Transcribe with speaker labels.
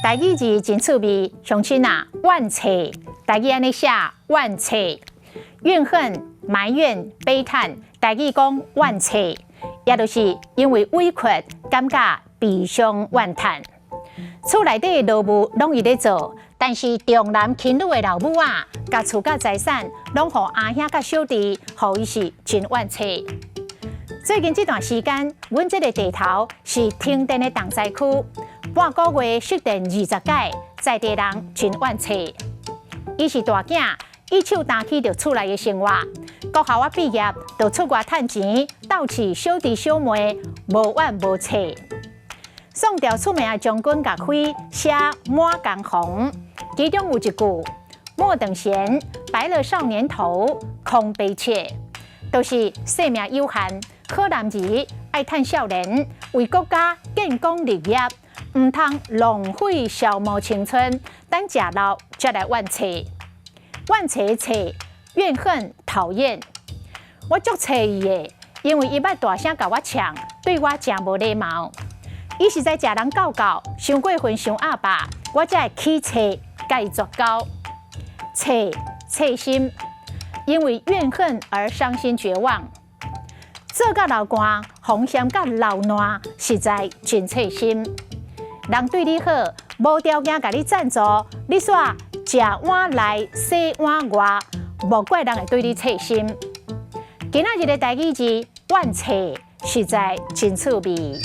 Speaker 1: 台語字真趣味，鄉親啊，怨切，台語按呢寫，怨切，怨恨、埋怨、悲嘆，台語講怨切，也就是因為委屈，感覺悲傷怨嘆。厝內底的勞務攏伊咧做，但是重男輕女的老母啊，共厝佮財產攏予阿兄佮小弟，予伊是真怨切。最近這段時間，阮這个地頭是停電的重災區，半個月失電20擺，在地人真怨切。伊是大囝，一手擔起著厝內的生活，國校仔畢業就出外趁錢，鬥飼小弟小妹，無怨無切。宋朝出名的將軍岳飛寫《滿江紅》，其中有一句“莫等閒，白了少年頭，空悲切”，都是性命有限，好男兒愛趁少年，為國家建功立業，毋通浪費消磨青春，等食老才來怨切。怨切切，怨恨討厭，我足切伊的，因為伊捌大聲共我嗆，對我誠無禮貌。伊實在食人教教，傷過分傷鴨霸，我才會起切，共伊絕交。切切心，因為怨恨而傷心絕望。做甲流汗，風險佮流爛，實在真切心。人對你好，無條件共你贊助，你煞食碗內洗碗外，無怪人會對你切心。今仔日的台語字怨切，實在真趣味。